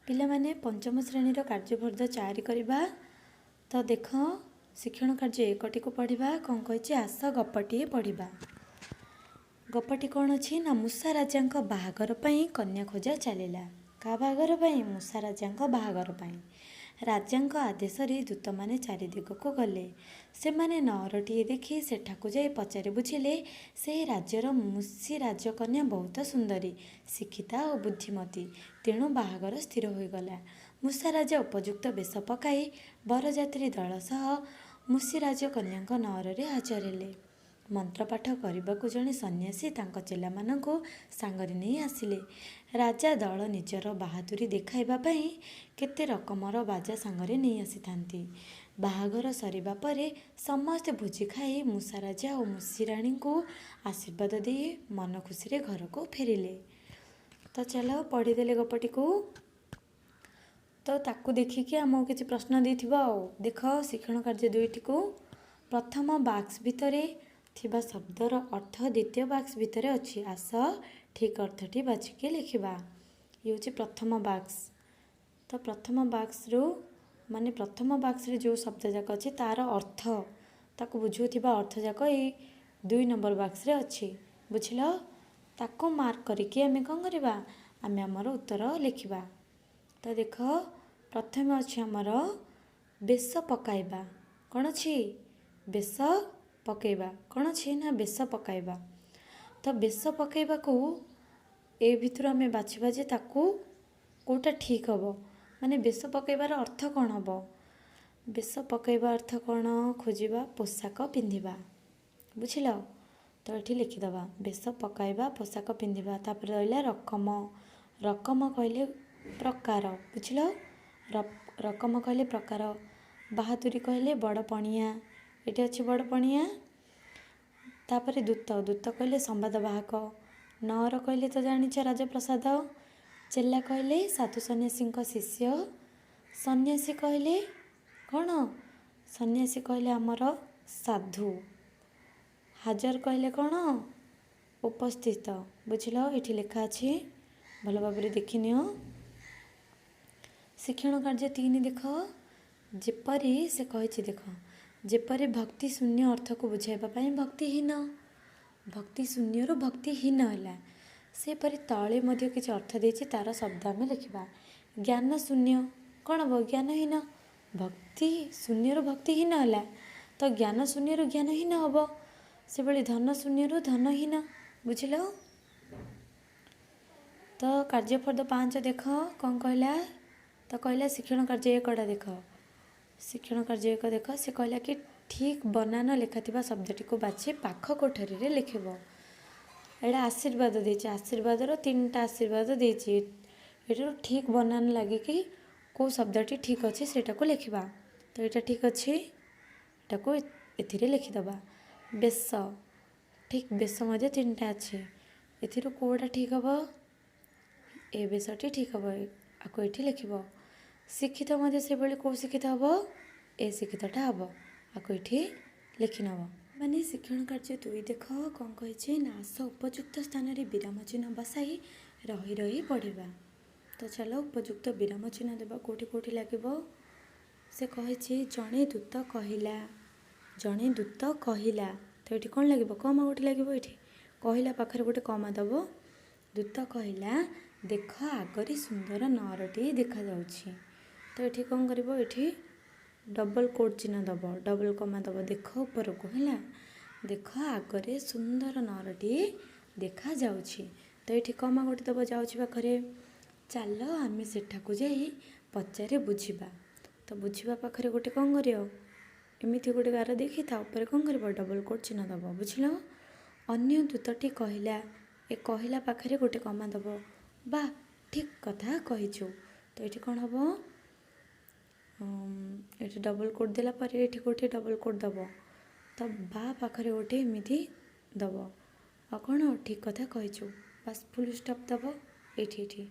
ପିଲାମାନେ, ପଞ୍ଚମ ଶ୍ରେଣୀର କାର୍ଯ୍ୟଫର୍ଦ୍ଦ 4 କରିବା। ତ ଦେଖ, ଶିକ୍ଷଣ କାର୍ଯ୍ୟ 1ଟିକୁ ପଢ଼ିବା। କ'ଣ କହିଛି? ଆସ ଗପଟିଏ ପଢ଼ିବା। ଗପଟି କ'ଣ ଅଛି ନା, ମୂଷା ରାଜାଙ୍କ ବାହାଘର ପାଇଁ କନ୍ୟା ଖୋଜା ଚାଲିଲା। କାହା ବାହାଘର ପାଇଁ? ମୂଷା ରାଜାଙ୍କ ବାହାଘର ପାଇଁ। ରାଜାଙ୍କ ଆଦେଶରେ ଦୂତମାନେ ଚାରିଦିଗକୁ ଗଲେ। ସେମାନେ ନଅରଟିଏ ଦେଖି ସେଠାକୁ ଯାଇ ପଚାରି ବୁଝିଲେ, ସେହି ରାଜ୍ୟର ମୂଷି ରାଜକନ୍ୟା ବହୁତ ସୁନ୍ଦରୀ, ଶିକ୍ଷିତା ଓ ବୁଦ୍ଧିମତୀ। ତେଣୁ ବାହାଘର ସ୍ଥିର ହୋଇଗଲା। ମୂଷା ରାଜା ଉପଯୁକ୍ତ ବେଶ ପକାଇ ବରଯାତ୍ରୀ ଦଳ ସହ ମୂଷି ରାଜକନ୍ୟାଙ୍କ ନଅରରେ ହାଜର ହେଲେ। ମନ୍ତ୍ରପାଠ କରିବାକୁ ଜଣେ ସନ୍ନ୍ୟାସୀ ତାଙ୍କ ଚେଲାମାନଙ୍କୁ ସାଙ୍ଗରେ ନେଇ ଆସିଲେ। ରାଜା ଦଳ ନିଜର ବାହାଦୁରୀ ଦେଖାଇବା ପାଇଁ କେତେ ରକମର ବାଜା ସାଙ୍ଗରେ ନେଇ ଆସିଥାନ୍ତି। ବାହାଘର ସରିବା ପରେ ସମସ୍ତେ ଭୋଜି ଖାଇ ମୂଷା ରାଜା ଓ ମୂଷିରାଣୀଙ୍କୁ ଆଶୀର୍ବାଦ ଦେଇ ମନ ଖୁସିରେ ଘରକୁ ଫେରିଲେ। ତ ଚାଲ, ପଢ଼ିଦେଲେ ଗପଟିକୁ। ତ ତାକୁ ଦେଖିକି ଆମକୁ କିଛି ପ୍ରଶ୍ନ ଦେଇଥିବ। ଆଉ ଦେଖ ଶିକ୍ଷଣ କାର୍ଯ୍ୟ 2ଟିକୁ। ପ୍ରଥମ ବାକ୍ସ ଭିତରେ ଥିବା ଶବ୍ଦର ଅର୍ଥ ଦ୍ୱିତୀୟ ବାକ୍ସ ଭିତରେ ଅଛି। ଆସ ଠିକ୍ ଅର୍ଥଟି ବାଛିକି ଲେଖିବା। ଇଏ ହେଉଛି ପ୍ରଥମ ବାକ୍ସ। ତ ପ୍ରଥମ ବାକ୍ସରୁ, ମାନେ ପ୍ରଥମ ବାକ୍ସରେ ଯେଉଁ ଶବ୍ଦ ଯାକ ଅଛି, ତା'ର ଅର୍ଥ, ତାକୁ ବୁଝାଉଥିବା ଅର୍ଥ ଯାକ ଏଇ 2 ନମ୍ବର ବାକ୍ସରେ ଅଛି। ବୁଝିଲ? ତାକୁ ମାର୍କ କରିକି ଆମେ କ'ଣ କରିବା? ଆମେ ଆମର ଉତ୍ତର ଲେଖିବା। ତ ଦେଖ, ପ୍ରଥମେ ଅଛି ଆମର ବେଶ ପକାଇବା। କ'ଣ ଅଛି? ବେଶ ପକାଇବା। କ'ଣ ଅଛି ନା ବେଶ ପକାଇବା। ତ ବେଶ ପକାଇବାକୁ ଏ ଭିତରୁ ଆମେ ବାଛିବା ଯେ ତାକୁ କେଉଁଟା ଠିକ୍ ହେବ, ମାନେ ବେଶ ପକାଇବାର ଅର୍ଥ କ'ଣ ହେବ। ବେଶ ପକାଇବା ଅର୍ଥ କ'ଣ ଖୋଜିବା? ପୋଷାକ ପିନ୍ଧିବା। ବୁଝିଲ? ତ ଏଠି ଲେଖିଦେବା, ବେଶ ପକାଇବା ପୋଷାକ ପିନ୍ଧିବା। ତାପରେ ରହିଲା ରକମ। ରକମ କହିଲେ ପ୍ରକାର। ବୁଝିଲ? ରକମ କହିଲେ ପ୍ରକାର। ବାହାଦୁରୀ କହିଲେ ବଡ଼ ପଣିଆ। ଏଠି ଅଛି ବଡ଼ ପଣିଆ। ତାପରେ ଦୂତ। ଦୂତ କହିଲେ ସମ୍ବାଦ ବାହକ। ନଅର କହିଲେ ତ ଜାଣିଛ, ରାଜପ୍ରସାଦ। ଚେଲା କହିଲେ ସାଧୁ ସନ୍ନ୍ୟାସୀଙ୍କ ଶିଷ୍ୟ। ସନ୍ନ୍ୟାସୀ କହିଲେ କ'ଣ? ସନ୍ନ୍ୟାସୀ କହିଲେ ଆମର ସାଧୁ। ହାଜର କହିଲେ କ'ଣ? ଉପସ୍ଥିତ। ବୁଝିଲ? ଏଠି ଲେଖା ଅଛି, ଭଲ ଭାବରେ ଦେଖିନିଅ। ଶିକ୍ଷଣ କାର୍ଯ୍ୟ 3 ଦେଖ। ଯେପରି ସେ କହିଛି ଦେଖ, ଯେପରି ଭକ୍ତି ଶୂନ୍ୟ ଅର୍ଥକୁ ବୁଝାଇବା ପାଇଁ ଭକ୍ତିହୀନ, ଭକ୍ତି ଶୂନ୍ୟରୁ ଭକ୍ତିହୀନ ହେଲା, ସେପରି ତଳେ ମଧ୍ୟ କିଛି ଅର୍ଥ ଦେଇଛି, ତା'ର ଶବ୍ଦ ଆମେ ଲେଖିବା। ଜ୍ଞାନ ଶୂନ୍ୟ କ'ଣ ହେବ? ଜ୍ଞାନହୀନ। ଭକ୍ତି ଶୂନ୍ୟରୁ ଭକ୍ତିହୀନ ହେଲା, ତ ଜ୍ଞାନ ଶୂନ୍ୟରୁ ଜ୍ଞାନହୀନ ହେବ। ସେଭଳି ଧନ ଶୂନ୍ୟରୁ ଧନହୀନ। ବୁଝିଲ? ତ କାର୍ଯ୍ୟଫର୍ଦ୍ଦ 5 ଦେଖ, କ'ଣ କହିଲା? ତ କହିଲା, ଶିକ୍ଷଣ କାର୍ଯ୍ୟ 1ଟା ଦେଖ। ଶିକ୍ଷଣ କାର୍ଯ୍ୟ 1 ଦେଖ। ସେ କହିଲା କି ଠିକ୍ ବନାନ ଲେଖାଥିବା ଶବ୍ଦଟିକୁ ବାଛି ପାଖ କୋଠରୀରେ ଲେଖିବ। ଏଇଟା ଆଶୀର୍ବାଦ ଦେଇଛି। ଆଶୀର୍ବାଦର 3ଟା ଆଶୀର୍ବାଦ ଦେଇଛି। ଏଠାରୁ ଠିକ୍ ବନାନ ଲାଗିକି କେଉଁ ଶବ୍ଦଟି ଠିକ୍ ଅଛି, ସେଇଟାକୁ ଲେଖିବା। ତ ଏଇଟା ଠିକ୍ ଅଛି, ଏଟାକୁ ଏଥିରେ ଲେଖିଦେବା। ବେଶ, ଠିକ୍ ବେଶ ମଧ୍ୟ 3ଟା ଅଛି। ଏଥିରୁ କେଉଁଟା ଠିକ୍ ହେବ? ଏ ବେଶଟି ଠିକ୍ ହେବ, ଆକୁ ଏଠି ଲେଖିବ। ଶିକ୍ଷିତ ମଧ୍ୟ ସେଭଳି, କେଉଁ ଶିକ୍ଷିତ ହେବ? ଏ ଶିକ୍ଷିତଟା ହେବ, ଆକୁ ଏଠି ଲେଖିନେବ। ମାନେ ଶିକ୍ଷଣ କାର୍ଯ୍ୟ 2 ଦେଖ, କ'ଣ କହିଛି ନା, ଆସ ଉପଯୁକ୍ତ ସ୍ଥାନରେ ବିରାମ ଚିହ୍ନ ବସାଇ ରହି ରହି ପଢ଼ିବା। ତ ଚାଲ, ଉପଯୁକ୍ତ ବିରାମ ଚିହ୍ନ ଦେବା, କେଉଁଠି କେଉଁଠି ଲାଗିବ। ସେ କହିଛି, ଜଣେ ଦୂତ କହିଲା। ଜଣେ ଦୂତ କହିଲା, ତ ଏଠି କ'ଣ ଲାଗିବ? କମା ଗୋଟେ ଲାଗିବ। ଏଠି କହିଲା ପାଖରେ ଗୋଟେ କମା ଦେବ। ଦୂତ କହିଲା, ଦେଖ ଆଗରେ ସୁନ୍ଦର ନଅରଟିଏ ଦେଖାଯାଉଛି। ତ ଏଠି କ'ଣ କରିବ? ଏଠି ଡବଲ୍ କୋଟ୍ ଚିହ୍ନ ଦେବ, ଡବଲ୍ କମା ଦେବ। ଦେଖ ଉପରକୁ ହେଲା, ଦେଖ ଆଗରେ ସୁନ୍ଦର ନଅରଟିଏ ଦେଖାଯାଉଛି। ତ ଏଠି କମା ଗୋଟେ ଦେବ ଯାଉଛି ପାଖରେ। ଚାଲ ଆମେ ସେଠାକୁ ଯାଇ ପଚାରି ବୁଝିବା। ତ ବୁଝିବା ପାଖରେ ଗୋଟେ କ'ଣ କରିବ? ଏମିତି ଗୋଟେ ଗାର ଦେଇକି ତା ଉପରେ କ'ଣ କରିବ? ଡବଲ୍ କୋଟ୍ ଚିହ୍ନ ଦେବ। ବୁଝିଲ? ଅନ୍ୟ ଦୂତଟି କହିଲା, ଏ କହିଲା ପାଖରେ ଗୋଟେ କମା ଦେବ। ବା, ଠିକ୍ କଥା କହିଛୁ। ତ ଏଠି କ'ଣ ହେବ? ଏଠି ଡବଲ୍ କୋଟ୍ ଦେଲା ପରେ ଏଠି ଗୋଟେ ଡବଲ୍ କୋଟ୍ ଦେବ। ତ ବା ପାଖରେ ଗୋଟେ ଏମିତି ଦେବ। ଆଉ କ'ଣ? ଠିକ୍ କଥା କହିଛୁ। ବାସ୍, ଫୁଲ୍ ଷ୍ଟପ୍ ଦେବ ଏଇଠି।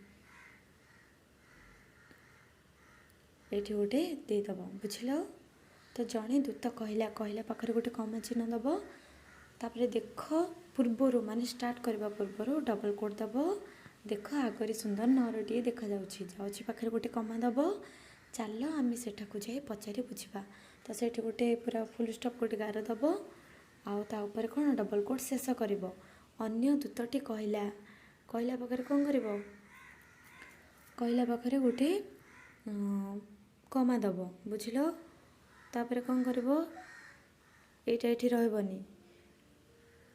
ଏଇଠି ଗୋଟେ ଦେଇଦେବ। ବୁଝିଲ? ତ ଜଣେ ଦୂତ କହିଲା, କହିଲା ପାଖରେ ଗୋଟେ କମା ଚିହ୍ନ ଦେବ। ତାପରେ ଦେଖ ପୂର୍ବରୁ, ମାନେ ଷ୍ଟାର୍ଟ କରିବା ପୂର୍ବରୁ ଡବଲ୍ କୋଟ୍ ଦେବ। ଦେଖ, ଆଗରେ ସୁନ୍ଦର ନଅରଟିଏ ଦେଖାଯାଉଛି। ଯାଉଛି ପାଖରେ ଗୋଟେ କମା ଦେବ। ଚାଲ, ଆମେ ସେଠାକୁ ଯାଇ ପଚାରି ବୁଝିବା। ତ ସେଇଠି ଗୋଟେ ପୁରା ଫୁଲ୍ ଷ୍ଟପ୍, ଗୋଟେ ଗାର ଦେବ ଆଉ ତା ଉପରେ କ'ଣ ଡବଲ୍ କୋଟ୍ ଶେଷ କରିବ। ଅନ୍ୟ ଦୂତଟି କହିଲା। କହିଲା ପାଖରେ କ'ଣ କରିବ? କହିଲା ପାଖରେ ଗୋଟେ କମା ଦେବ, ବୁଝିଲ? ତାପରେ କ'ଣ କରିବ? ଏଇଟା ଏଇଠି ରହିବନି।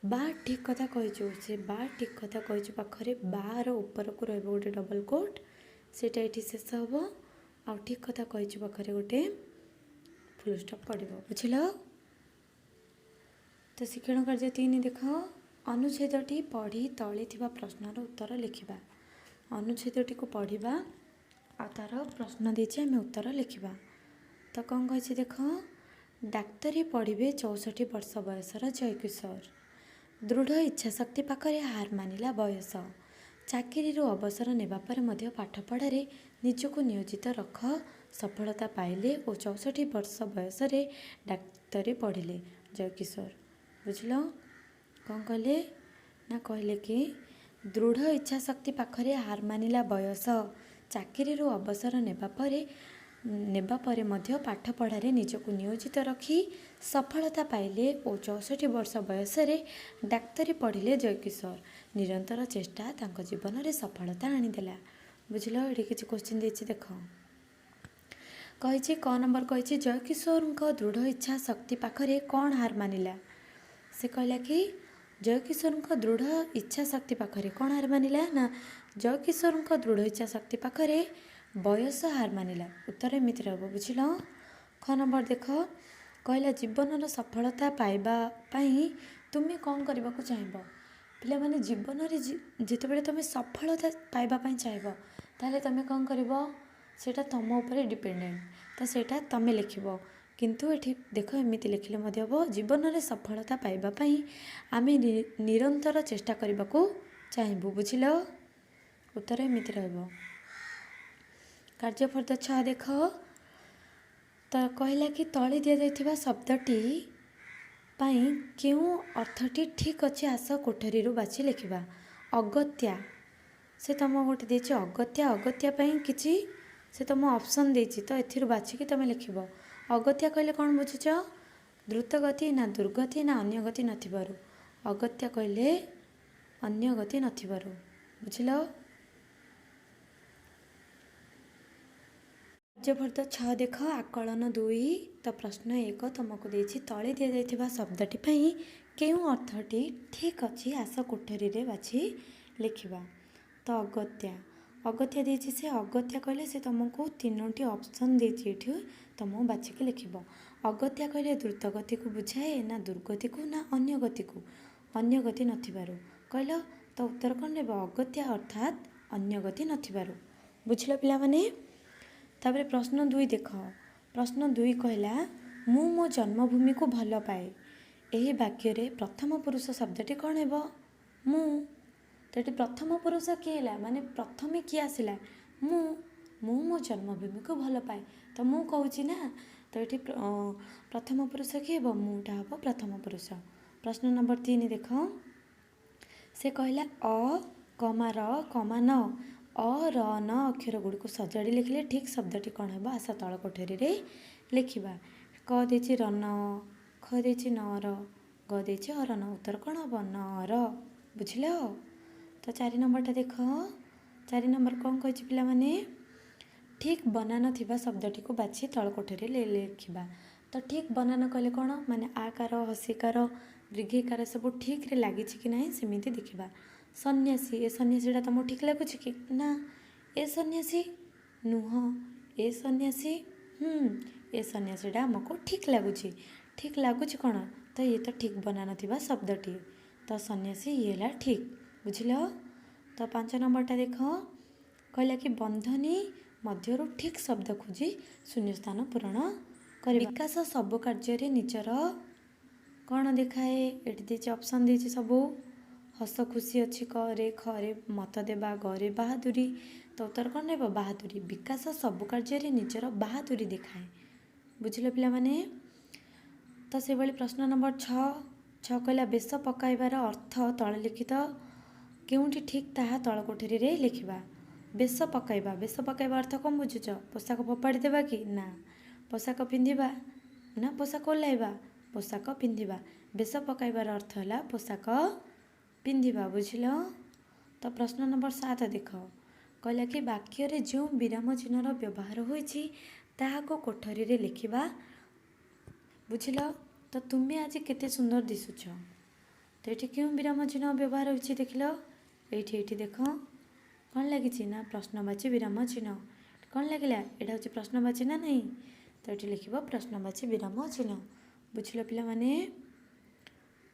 ବା, ଠିକ୍ କଥା କହିଛୁ। ସେ ବା, ଠିକ୍ କଥା କହିଛୁ ପାଖରେ ବାର ଉପରକୁ ରହିବ ଗୋଟେ ଡବଲ୍ କୋଟ୍, ସେଇଟା ଏଇଠି ଶେଷ ହେବ ଆଉ ଠିକ୍ କଥା କହିଛୁ ପାଖରେ ଗୋଟେ ଫୁଲ୍ ଷ୍ଟପ୍ ପଡ଼ିବ, ବୁଝିଲ? ତ ଶିକ୍ଷଣ କାର୍ଯ୍ୟ 3 ଦେଖ। ଅନୁଚ୍ଛେଦଟି ପଢ଼ି ତଳେ ଥିବା ପ୍ରଶ୍ନର ଉତ୍ତର ଲେଖିବା। ଅନୁଚ୍ଛେଦଟିକୁ ପଢ଼ିବା ଆଉ ତା'ର ପ୍ରଶ୍ନ ଦେଇଛି, ଆମେ ଉତ୍ତର ଲେଖିବା। ତ କ'ଣ କହିଛି ଦେଖ। ଡାକ୍ତରୀ ପଢ଼ିବେ 64 ବର୍ଷ ବୟସର ଜୟକିଶୋର। ଦୃଢ଼ ଇଚ୍ଛାଶକ୍ତି ପାଖରେ ହାର ମାନିଲା ବୟସ। ଚାକିରିରୁ ଅବସର ନେବା ପରେ ମଧ୍ୟ ପାଠପଢ଼ାରେ ନିଜକୁ ନିୟୋଜିତ ରଖ ସଫଳତା ପାଇଲେ ଓ 64 ବର୍ଷ ବୟସରେ ଡାକ୍ତରୀ ପଢ଼ିଲେ ଜୟକିଶୋର, ବୁଝିଲ? କ'ଣ କହିଲେ ନା, କହିଲେ କି ଦୃଢ଼ ଇଚ୍ଛାଶକ୍ତି ପାଖରେ ହାର ମାନିଲା ବୟସ। ଚାକିରିରୁ ଅବସର ନେବା ପରେ ମଧ୍ୟ ପାଠପଢ଼ାରେ ନିଜକୁ ନିୟୋଜିତ ରଖି ସଫଳତା ପାଇଲେ ଓ 64 ବର୍ଷ ବୟସରେ ଡାକ୍ତରୀ ପଢ଼ିଲେ ଜୟକିଶୋର। ନିରନ୍ତର ଚେଷ୍ଟା ତାଙ୍କ ଜୀବନରେ ସଫଳତା ଆଣିଦେଲା, ବୁଝିଲ? ଏଠି କିଛି କୋଶ୍ଚିନ୍ ଦେଇଛି ଦେଖ। କହିଛି, କ ନମ୍ବର କହିଛି, ଜୟକିଶୋରଙ୍କ ଦୃଢ଼ ଇଚ୍ଛା ଶକ୍ତି ପାଖରେ କ'ଣ ହାର ମାନିଲା? ସେ କହିଲା କି ଜୟକିଶୋରଙ୍କ ଦୃଢ଼ ଇଚ୍ଛା ଶକ୍ତି ପାଖରେ କ'ଣ ହାର ମାନିଲା ନା, ଜୟକିଶୋରଙ୍କ ଦୃଢ଼ ଇଚ୍ଛା ଶକ୍ତି ପାଖରେ ବୟସ ହାର ମାନିଲା। ଉତ୍ତର ଏମିତି ରହିବ, ବୁଝିଲ? ଖ ନମ୍ବର ଦେଖ। କହିଲା, ଜୀବନର ସଫଳତା ପାଇବା ପାଇଁ ତୁମେ କ'ଣ କରିବାକୁ ଚାହିଁବ? ପିଲାମାନେ, ଜୀବନରେ ଯେତେବେଳେ ତୁମେ ସଫଳତା ପାଇବା ପାଇଁ ଚାହିଁବ, ତାହେଲେ ତୁମେ କ'ଣ କରିବ? ସେଇଟା ତୁମ ଉପରେ ଡିପେଣ୍ଡେଣ୍ଟ, ତ ସେଇଟା ତୁମେ ଲେଖିବ। କିନ୍ତୁ ଏଠି ଦେଖ, ଏମିତି ଲେଖିଲେ ମଧ୍ୟ ହେବ, ଜୀବନରେ ସଫଳତା ପାଇବା ପାଇଁ ଆମେ ନିରନ୍ତର ଚେଷ୍ଟା କରିବାକୁ ଚାହିଁବୁ, ବୁଝିଲ? ଉତ୍ତର ଏମିତି ରହିବ। କାର୍ଯ୍ୟଫର୍ଦ୍ଦ 6 ଦେଖ। ତ କହିଲା କି ତଳେ ଦିଆଯାଇଥିବା ଶବ୍ଦଟି ପାଇଁ କେଉଁ ଅର୍ଥଟି ଠିକ୍ ଅଛି, ଆସ କୋଠରୀରୁ ବାଛି ଲେଖିବା। ଅଗତ୍ୟା, ସେ ତୁମ ଗୋଟେ ଦେଇଛି ଅଗତ୍ୟା। ଅଗତ୍ୟା ପାଇଁ କିଛି ସେ ତୁମ ଅପସନ୍ ଦେଇଛି, ତ ଏଥିରୁ ବାଛିକି ତୁମେ ଲେଖିବ। ଅଗତ୍ୟା କହିଲେ କ'ଣ ବୁଝୁଛ? ଦ୍ରୁତ ଗତି ନା ଦୁର୍ଗତି ନା ଅନ୍ୟ ଗତି ନଥିବାରୁ? ଅଗତ୍ୟା କହିଲେ ଅନ୍ୟ ଗତି ନଥିବାରୁ, ବୁଝିଲ? କାର୍ଯ୍ୟଫର୍ଦ୍ଦ 6 ଦେଖ, ଆକଳନ 2। ତ ପ୍ରଶ୍ନ 1 ତୁମକୁ ଦେଇଛି, ତଳେ ଦିଆଯାଇଥିବା ଶବ୍ଦଟି ପାଇଁ କେଉଁ ଅର୍ଥଟି ଠିକ୍ ଅଛି, ଆସ କୋଠରୀରେ ବାଛି ଲେଖିବା। ତ ଅଗତ୍ୟା, ଅଗତ୍ୟା ଦେଇଛି ସେ। ଅଗତ୍ୟା କହିଲେ ସେ ତୁମକୁ ତିନୋଟି ଅପସନ୍ ଦେଇଛି ଏଠି, ତୁମକୁ ବାଛିକି ଲେଖିବ। ଅଗତ୍ୟା କହିଲେ ଦ୍ରୁତ ଗତିକୁ ବୁଝାଏ ନା ଦୁର୍ଗତିକୁ ନା ଅନ୍ୟ ଗତିକୁ? ଅନ୍ୟ ଗତି ନଥିବାରୁ କହିଲ। ତ ଉତ୍ତର କ'ଣ ରହିବ? ଅଗତ୍ୟା ଅର୍ଥାତ୍ ଅନ୍ୟ ଗତି ନଥିବାରୁ, ବୁଝିଲ ପିଲାମାନେ? ତାପରେ ପ୍ରଶ୍ନ 2 ଦେଖ। ପ୍ରଶ୍ନ 2 କହିଲା, ମୁଁ ମୋ ଜନ୍ମଭୂମିକୁ ଭଲ ପାଏ। ଏହି ବାକ୍ୟରେ ପ୍ରଥମ ପୁରୁଷ ଶବ୍ଦଟି କ'ଣ ହେବ? ମୁଁ। ତ ଏଠି ପ୍ରଥମ ପୁରୁଷ କିଏ ହେଲା? ମାନେ ପ୍ରଥମେ କିଏ ଆସିଲା? ମୁଁ। ମୁଁ ମୋ ଜନ୍ମଭୂମିକୁ ଭଲ ପାଏ, ତ ମୁଁ କହୁଛି ନା, ତ ଏଠି ପ୍ରଥମ ପୁରୁଷ କିଏ ହେବ? ମୁଁଟା ହେବ ପ୍ରଥମ ପୁରୁଷ। ପ୍ରଶ୍ନ ନମ୍ବର 3 ଦେଖ। ସେ କହିଲା, ଅ କମା ର କମା ନ, ଅ ର ନ ଅକ୍ଷର ଗୁଡ଼ିକୁ ସଜାଡ଼ି ଲେଖିଲେ ଠିକ୍ ଶବ୍ଦଟି କ'ଣ ହେବ, ଆସ ତଳ କୋଠରୀରେ ଲେଖିବା। କ ଦେଇଛି ରନ, ଖ ଦେଇଛି ନର, ଗ ଦେଇଛି ଅରନ। ଉତ୍ତର କ'ଣ ହେବ? ନର, ବୁଝିଲ? ତ 4 ନମ୍ବରଟା ଦେଖ। 4 ନମ୍ବର କ'ଣ କହିଛି ପିଲାମାନେ? ଠିକ୍ ବନାନ ଥିବା ଶବ୍ଦଟିକୁ ବାଛି ତଳ କୋଠରୀରେ ଲେଖିବା। ତ ଠିକ୍ ବନାନ କହିଲେ କ'ଣ? ମାନେ ଆକାର, ହସିକାର, ଦୀର୍ଘଈକାର ସବୁ ଠିକ୍ରେ ଲାଗିଛି କି ନାହିଁ, ସେମିତି ଦେଖିବା। ସନ୍ନ୍ୟାସୀ, ଏ ସନ୍ନ୍ୟାସୀଟା ତୁମକୁ ଠିକ୍ ଲାଗୁଛି କି ନା? ଏ ସନ୍ନ୍ୟାସୀ ନୁହଁ। ଏ ସନ୍ନ୍ୟାସୀ, ଏ ସନ୍ନ୍ୟାସୀଟା ଆମକୁ ଠିକ୍ ଲାଗୁଛି। ଠିକ୍ ଲାଗୁଛି କ'ଣ? ତ ଇଏ ତ ଠିକ୍ ବନାନ ଥିବା ଶବ୍ଦଟିଏ। ତ ସନ୍ନ୍ୟାସୀ ଇଏ ହେଲା ଠିକ୍, ବୁଝିଲ? ତ 5 ନମ୍ବରଟା ଦେଖ। କହିଲା କି ବନ୍ଧନୀ ମଧ୍ୟରୁ ଠିକ୍ ଶବ୍ଦ ଖୋଜି ଶୂନ୍ୟସ୍ଥାନ ପୂରଣ କରିବା। ବିକାଶ ସବୁ କାର୍ଯ୍ୟରେ ନିଜର କ'ଣ ଦେଖାଏ? ଏଠି ଦେଇଛି, ଅପସନ୍ ଦେଇଛି ସବୁ। ହସ ଖୁସି ଅଛି କରେ, ଖରେ ମତ ଦେବା, ଗରେ ବାହାଦୁରୀ। ତ ଉତ୍ତର କ'ଣ ରହିବ? ବାହାଦୁରୀ। ବିକାଶ ସବୁ କାର୍ଯ୍ୟରେ ନିଜର ବାହାଦୁରୀ ଦେଖାଏ, ବୁଝିଲ ପିଲାମାନେ? ତ ସେଭଳି ପ୍ରଶ୍ନ ନମ୍ବର 6। 6 କହିଲା, ବେଶ ପକାଇବାର ଅର୍ଥ ତଳେ ଲିଖିତ କେଉଁଠି ଠିକ୍ ତାହା ତଳ କୋଠରୀରେ ଲେଖିବା। ବେଶ ପକାଇବା। ବେଶ ପକାଇବା ଅର୍ଥ କ'ଣ ବୁଝୁଛ? ପୋଷାକ ଫୋପାଡ଼ି ଦେବା କି ନା ପୋଷାକ ପିନ୍ଧିବା ନା ପୋଷାକ ଓହ୍ଲାଇବା? ପୋଷାକ ପିନ୍ଧିବା। ବେଶ ପକାଇବାର ଅର୍ଥ ହେଲା ପୋଷାକ ପିନ୍ଧିବା। ବୁଝିଲ? ତ ପ୍ରଶ୍ନ ନମ୍ବର 7 ଦେଖ, କହିଲା କି ବାକ୍ୟରେ ଯେଉଁ ବିରାମ ଚିହ୍ନର ବ୍ୟବହାର ହୋଇଛି ତାହାକୁ କୋଠରୀରେ ଲେଖିବା। ବୁଝିଲ? ତ ତୁମେ ଆଜି କେତେ ସୁନ୍ଦର ଦିଶୁଛ। ତ ଏଠି କେଉଁ ବିରାମ ଚିହ୍ନ ବ୍ୟବହାର ହୋଇଛି ଦେଖିଲ? ଏଇଠି ଦେଖ କ'ଣ ଲାଗିଛି ନା ପ୍ରଶ୍ନବାଚୀ ବିରାମ ଚିହ୍ନ। କ'ଣ ଲାଗିଲା? ଏଇଟା ହେଉଛି ପ୍ରଶ୍ନବାଚୀ ନା ନାହିଁ? ତ ଏଠି ଲେଖିବ ପ୍ରଶ୍ନବାଚୀ ବିରାମ ଚିହ୍ନ। ବୁଝିଲ ପିଲାମାନେ?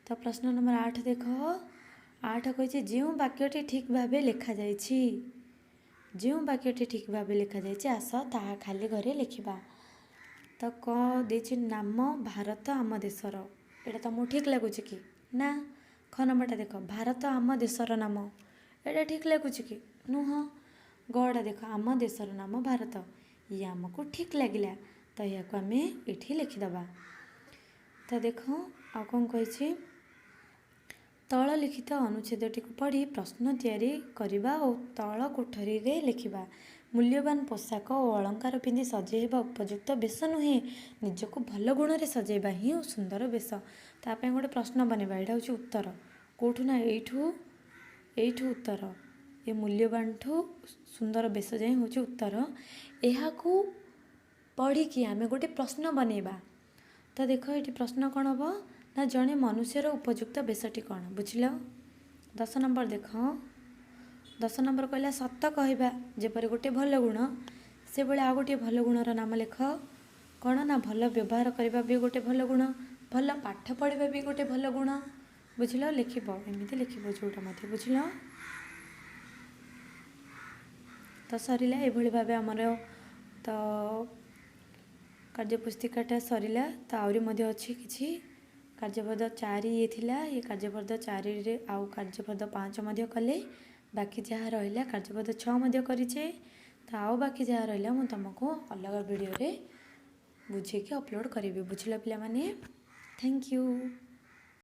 ତ ପ୍ରଶ୍ନ ନମ୍ବର 8 ଦେଖ। 8 କହିଛି ଯେଉଁ ବାକ୍ୟଟି ଠିକ୍ ଭାବେ ଲେଖାଯାଇଛି, ଯେଉଁ ବାକ୍ୟଟି ଠିକ୍ ଭାବେ ଲେଖାଯାଇଛି ଆସ ତାହା ଖାଲି ଘରେ ଲେଖିବା। ତ କ'ଣ ଦେଇଛି? ନାମ ଭାରତ ଆମ ଦେଶର। ଏଇଟା ତୁମକୁ ଠିକ୍ ଲାଗୁଛି କି ନା? ଖ ନମ୍ବରଟା ଦେଖ, ଭାରତ ଆମ ଦେଶର ନାମ। ଏଇଟା ଠିକ୍ ଲାଗୁଛି କି? ନୁହଁ। ଗଟା ଦେଖ, ଆମ ଦେଶର ନାମ ଭାରତ। ଇଏ ଆମକୁ ଠିକ୍ ଲାଗିଲା, ତ ଏହାକୁ ଆମେ ଏଠି ଲେଖିଦେବା। ତ ଦେଖ ଆଉ କ'ଣ କହିଛି? ତଳ ଲିଖିତ ଅନୁଚ୍ଛେଦଟିକୁ ପଢ଼ି ପ୍ରଶ୍ନ ତିଆରି କରିବା ଓ ତଳ କୋଠରୀରେ ଲେଖିବା। ମୂଲ୍ୟବାନ ପୋଷାକ ଓ ଅଳଙ୍କାର ପିନ୍ଧି ସଜେଇ ହେବା ଉପଯୁକ୍ତ ବେଶ ନୁହେଁ, ନିଜକୁ ଭଲ ଗୁଣରେ ସଜେଇବା ହିଁ ସୁନ୍ଦର ବେଶ। ତା ପାଇଁ ଗୋଟେ ପ୍ରଶ୍ନ ବନେଇବା। ଏଇଟା ହେଉଛି ଉତ୍ତର। କେଉଁଠୁ ନା ଏଇଠୁ ଉତ୍ତର। ଏ ମୂଲ୍ୟବାନଠୁ ସୁନ୍ଦର ବେଶ ଯାଏଁ ହେଉଛି ଉତ୍ତର। ଏହାକୁ ପଢ଼ିକି ଆମେ ଗୋଟେ ପ୍ରଶ୍ନ ବନେଇବା। ତ ଦେଖ ଏଠି ପ୍ରଶ୍ନ କ'ଣ ହେବ ନା ଜଣେ ମନୁଷ୍ୟର ଉପଯୁକ୍ତ ବେଶଟି କ'ଣ? ବୁଝିଲ? 10 ନମ୍ବର ଦେଖ। 10 ନମ୍ବର କହିଲା ସତ କହିବା ଯେପରି ଗୋଟେ ଭଲ ଗୁଣ, ସେଭଳି ଆଉ ଗୋଟିଏ ଭଲ ଗୁଣର ନାମ ଲେଖ। କ'ଣ ନା ଭଲ ବ୍ୟବହାର କରିବା ବି ଗୋଟେ ଭଲ ଗୁଣ, ଭଲ ପାଠ ପଢ଼ିବା ବି ଗୋଟେ ଭଲ ଗୁଣ। ବୁଝିଲ? ଲେଖିବ ଏମିତି ଲେଖିବ ଯେଉଁଟା ମଧ୍ୟ। ବୁଝିଲ? ତ ସରିଲା ଏଭଳି ଭାବେ ଆମର ତ କାର୍ଯ୍ୟପୁସ୍ତିକାଟା ସରିଲା। ତ ଆହୁରି ମଧ୍ୟ ଅଛି କିଛି। କାର୍ଯ୍ୟପଦ 4 ଇଏ ଥିଲା, ଇଏ କାର୍ଯ୍ୟପଦ 4ରେ ଆଉ କାର୍ଯ୍ୟପଦ 5 ମଧ୍ୟ କଲେ। ବାକି ଯାହା ରହିଲା କାର୍ଯ୍ୟପଦ 6 ମଧ୍ୟ କରିଛେ। ତ ଆଉ ବାକି ଯାହା ରହିଲା ମୁଁ ତୁମକୁ ଅଲଗା ଭିଡ଼ିଓରେ ବୁଝେଇକି ଅପଲୋଡ଼ କରିବି। ବୁଝିଲ ପିଲାମାନେ? Thank you.